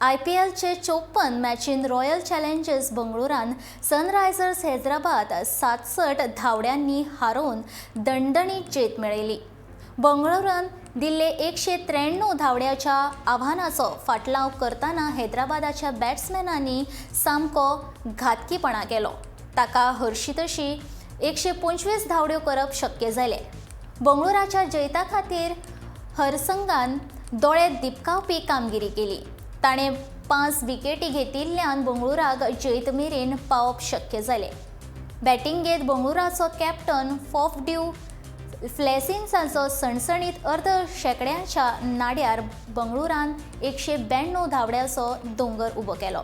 आयपीएलचे 54 मॅचीन royal challengers बंगळुरान Sunrisers Hyderabad 67 धांवड्यांनी हारोवन दणदणीत जैत मेळयली. बंगळुरान दिल्ले 193 धांवड्याच्या आव्हानाचो फाटलाव करतना हैदराबादाच्या बॅट्समॅनांनी सामको घातकीपणा केलो. ताका हरशी तशी 125 धांवड्यो करप शक्य जालें. बंगळुराच्या जैता खातीर हरसंगान दोळे दिपकावपी कामगिरी केली. ताणें 5 विकेटी घेतिल्ल्यान बंगळुराक जैत मेरेन पावप शक्य जालें. बॅटिंगेत बंगळुराचो कॅप्टन फॉफ ड्यू प्लेसिसाचो सणसणीत अर्द शेंकड्याच्या नाड्यार बंगळुरान 192 धांवड्याचो दोंगर उबो केलो.